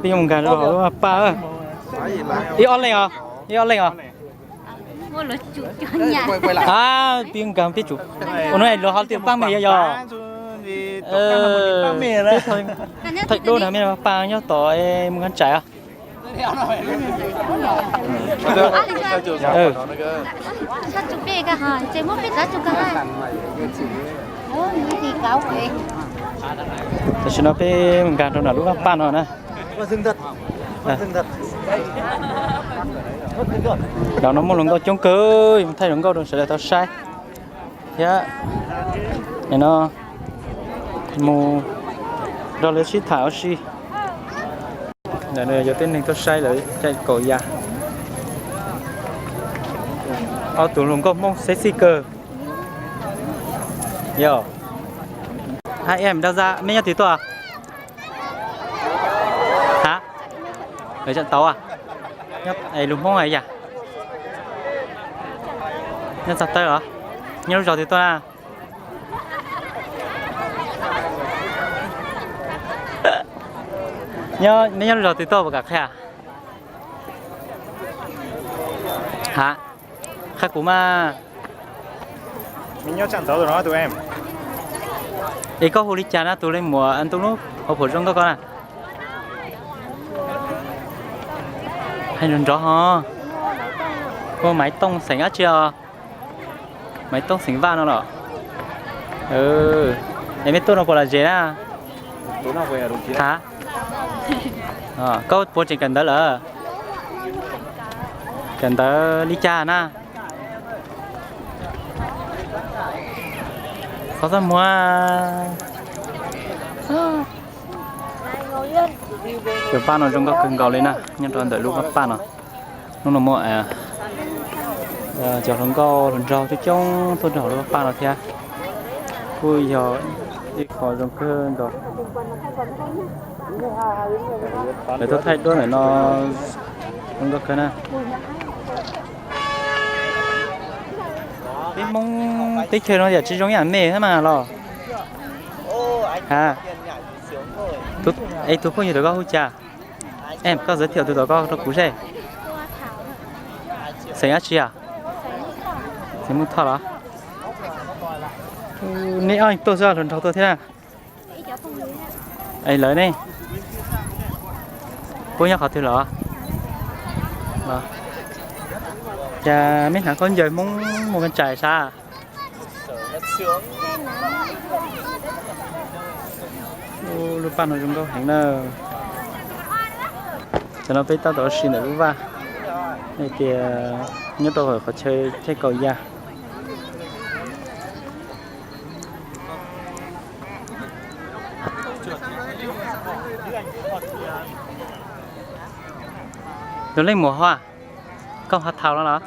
Peb yuav mus nkag rau hauv lub paj. Ib ob leej os, ib ob leej os. Peb nkag peb tsum. Ua no luag ho tias paj me yog yog. Peb thaij duab na, paj nyob tod, mus nkag tsais os. Tam sim no peb mus nkag rau nram lub vaj paj no na. Nram no muaj hluas nkauj coob kawg, mus thaij hluas nkauj rau sawv daws tau saib thiab. Nim no mus nrog lawv sib tham ua si. Ntawm no yog tej neeg tuaj saib lawv caij kaum yas. Ob tug hluas nkauj Hmoob sexy kawg. Yog, hai em đâu ra, meb nyob twg tuaj? Hả? Ở Trạm Tấu à? Nyob, es lus Hmoob hais yam? Nyob Trạm Tấu hả? Nyob lub zos twg tuaj na? Nyob, neb nyob lub zos twg tuaj puas kam qhia? Hả? Qhia kuv mas. Es koj hu li cas na, tus leej muam ntu lub hauv paus zoo nkauj ko na? Hais nrov nrov ho. Hu Maiv Tooj xeem dab tsi os? Maiv Tooj xeem Vaj no los? Es mej tuaj no puas lom zem na? Hab, koj puas tseem kawm ntawv lawm? Kawm ntawv li cas na? Qhov txaj muag. Cov paj no zoo nkauj kawg nkaus li na, nyob rau ntawm lub paj no. Hnub no muaj cov hluas nkauj hluas nraug coob coob tuaj nrog lub paj no thiab. Kuj yog ib qho zoo kawg nkaus. Lawv tuaj thaij duab ntawm no zoo nkauj kawg na. Peb Hmoob teb chaws no yam tsis zoo ib yam mej thiab mas los. Ha, es tus phooj ywg ntawm koj hu cas? Em, koj giới thiệu tus ntawm koj rau kuv seb. Xeem dab tsi a? Xeem Muj Thoj los? Neb ob tuaj xwb, hluas nraug tuaj thiab na. Es lawv ne, puab nyob qhov twg los? Cas mej hnav khaub ncaws Hmoob mus kev tsais sav? Lub paj no zoo nkauj heev na. Tam no peb tab tom ua si ntawm lub vaj, hais tias nyob rau hauv qhov chaw caij kaum yas. Tus leej muam ho, koj ho thaum no los?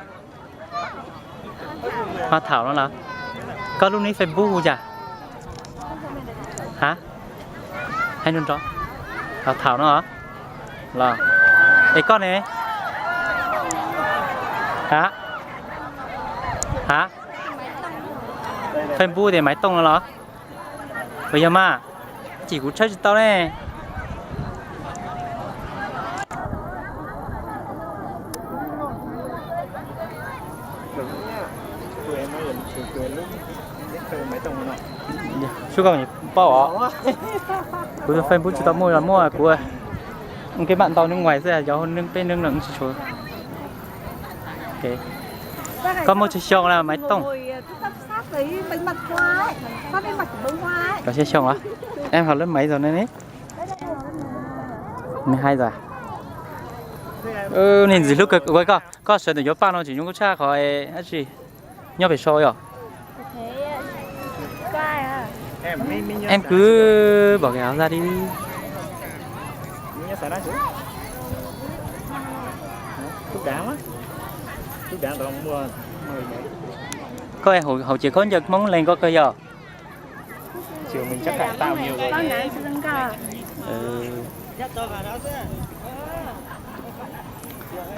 Ho thaum no los? Koj lub nick Facebook hu cas? Ha, hais nrov nrov. Ho thaum no los? Es koj ne? Ha, ha, Facebook tias Maiv Tooj no los? Puas yog mas? Cim kuv tshawb tsis tau ne. Sub koj paub os. Kuv tus Facebook tsis tau muaj los muaj kuv. Kev mam ntau neeg uas xwb, yog neeg peb neeg no tsis tshua. Koj muaj tsawg xyoo na Maiv Tooj? Kaum xya xyoo os. Em học lớp mấy rồi ne? Mười hai rồi à? Niag ntxim hlub kawg, koj sawv ntawm cov paj no tseem zoo nkauj tshaj qhov dab tsi nyob pem sau yom? Em cứ bỏ cái áo ra đi. Koj hauv ces khaub ncaws Hmoob lees koj kawg yog?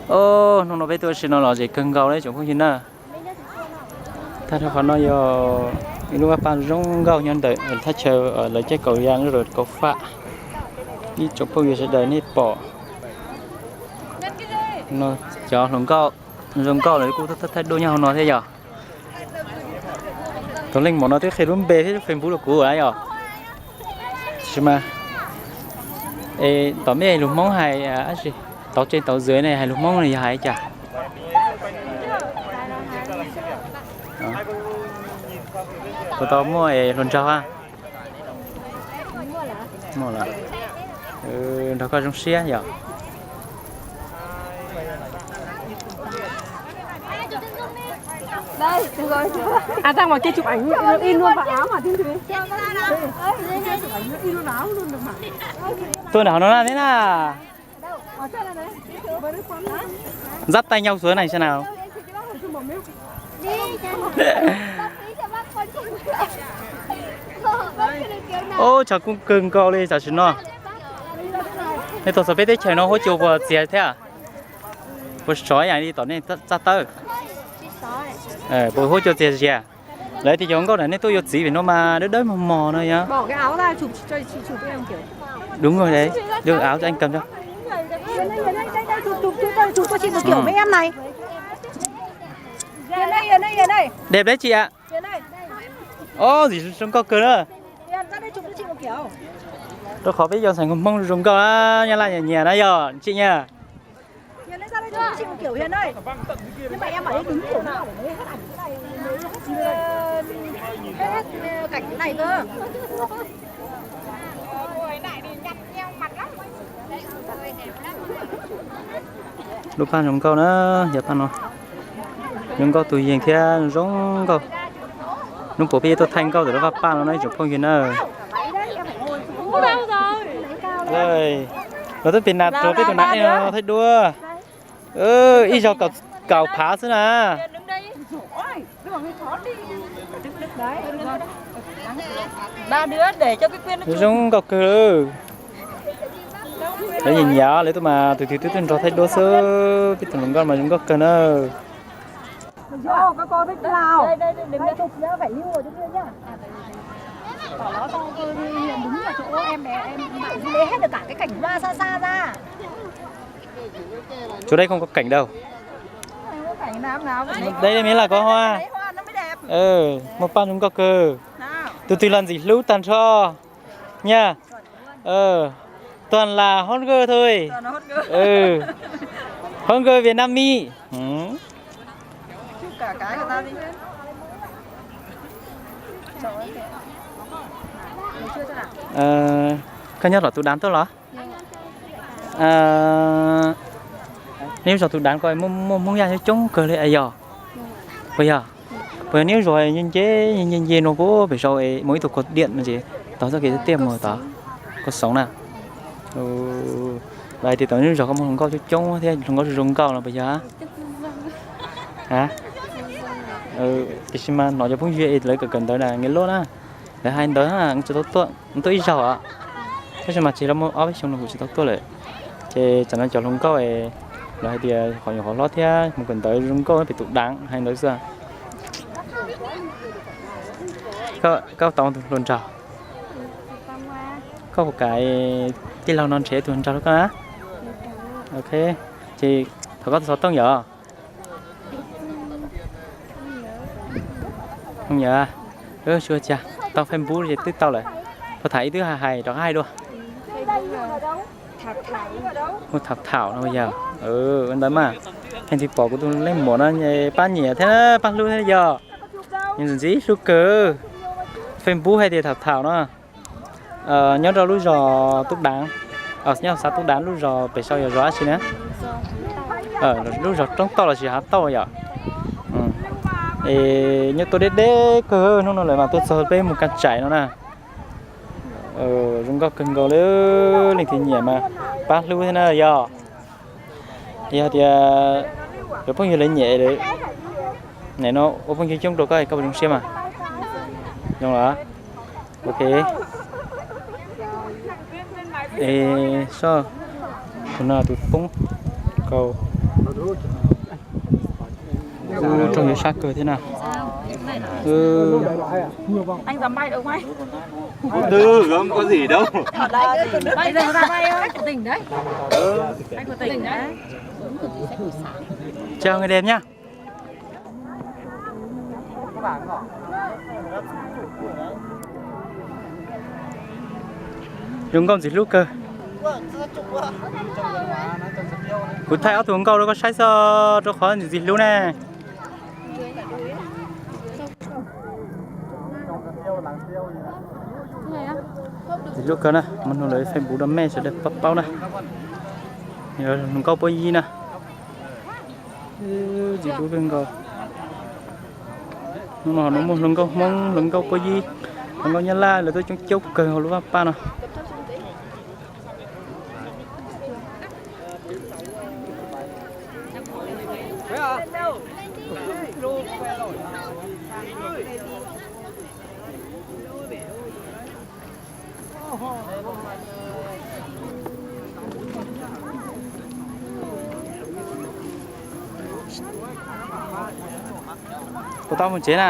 Hnub no peb tuaj ua si no lom zem kawg nkaus li tsoom phooj ywg na. Tag nrho qhov no yog ib lub vaj paj zoo nkauj nyob ntawm thaj chaw lawv caij kaum yas, kauv fam. Ib tsoom phooj ywg sawv daws nej pom no, cov hluas nkauj zoo nkauj lawv kuj thaij duab nyob hauv no thiab yog. Tus leej muam no twb qhia lub npe thiab lub Facebook rau kuv lawm yog. Tab sis mas, es tom mej lus Hmoob hais, tauv tsev tauv zwm ne hais lus Hmoob no yog hais cas? Puas tau muaj hluas nraug a? Nrog koj zoo siab yom. Tuaj nram hauv no na thiab na. Ntxab tais nyaug xuav neeg sab na. Ub, tshav kub kawg nkaus li tam sim no. Nej tuaj txog peb teb chaws no huab cua puas txias thiab? Puas sov ib yam li tom nej txaj tawb? Puas huab cua txias zias? Lawv tias cov nkauj na nej tuaj yuav txiv pem no mas dawb dawb mos mos no yog. Đúng rồi đấy, được áo cho anh cầm cho. Đẹp đấy chị ạ. Ov, ntxim zoo nkauj kawg na. Rau qhov peb yog xeem Hmoob zoo nkauj na, Nyab Laj nyiam nyiam na yog tsim nyab. Lub paj zoo nkauj na, yog paj no zoo nkauj tus yees thiab zoo nkauj. Hnub puas peb tuaj thaij nkauj ntawm lub paj paj no na ib tsoom phooj ywg na. Los twb pem nas rau peb tus nas no thaij duab. Ib zaug kaum phav xwb na. Zoo nkauj kawg. Lawv nyiam nyiam lawv tuaj mas tus twg twb tuaj nrog thaij duab xwb, peb tus hluas nkauj mas zoo nkauj kawg na. Chỗ đây không có cảnh đâu. Đây mới là có hoa. Muaj paj zoo nkauj kawg. Tus twg los ntxim hlub tag nrho nha. Toàn là hot girl thôi. Hot girl Việt Nam mi. Koj nyob tom tus đám tuaj los? Neb zos tus đám ko muaj Hmoob Yaj coob coob kawg li yog? Puas yog? Puas yog neb zos nce nce nce nce no puag pem saum muaj ib tug cột điện no ces tod txoj kev tiaj mus tod, Koj Xoov na. Hais tias tom neb zos koj muaj hluas nkauj coob coob thiab hluas nkauj zoo zoo nkauj no puas yog? Tiam sis mas hnov cov phooj ywg es lawv kawm kawm ntawv na, nge loj na, lawv hais ntawd tsis tau tuaj, tuaj ib zaug os. Tab sis mas tsis los muaj ob peb xyoo no kuv tsis tau tuaj lawm. Ces tsam no cov hluas nkauj es lawv hais tias qhov nyuam qhuav hlob thiab mus kawm ntawv zoo nkauj pem tus đám hais ntawd xwb. Koj tau tus hluas nraug, koj puas kam tij laug no nrhiav tus hluas nraug rau koj na? Ok, ces thaum koj xov tooj yom? Tau Facebook ces twb tau lawm. Puas tham ib twb hais hais rov qab hais dua. Hu tham tham no yog. Ua ntawd mas, pheej tsis pom kuv tus leej muam no pab nyiam thiab pab hlub thiab yog. Nws ntxim ntxim hlub kawg. Facebook hais tias tham tham no. Nyob rau lub zos Tub Dav, nyob xav Tub Dav lub zos pem sau yog zos dab tsi na? Lub zos Roob Tauj los sis Hav Tauj yom? Es nyob tuaj deb deb kawg, hnub no lawm mas tuaj txog peb mus Kaj Tsaim no na. Zoo nkauj kawg nkaus li, leej twg nyiam mas pab hlub thiab na yog. Yog tias cov phooj ywg lawv nyiam, nim no ua phooj ywg coob rau koj, koj puas zoo siab mas? Zoo los? Ok. Es soj, tus no tus poob kaus, ub rooj yuav sab kawg thiab na. Anh dám bay được không anh? Từ không có gì đâu. Anh dám bay không? Anh của tỉnh đấy. Anh của tỉnh đấy. Chào người đẹp nhá. Zoo nkauj ntxim hlub kawg. Kuv thaij ob tug nkauj rau koj saib xwb, rau qhov ntxim hlub ne. Ntxim hlub kawg na, muab hu lawv Facebook rau mej sawv daws paub paub na. Yog hluas nkauj Pob Yib na. Ntxim hlub kawg nkaus. Hnub no ho muaj hluas nkauj Hmoob, hluas nkauj Pob Yib, hluas nkauj Nyab Laj, lawv tuaj coob coob kawg hauv lub vaj paj no. Puas tau mus tsev na?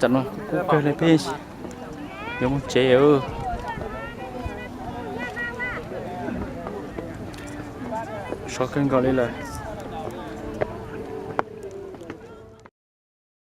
Tam no kuv kawg li peb yuav mus tsev. Sov kawg nkaus li lawm.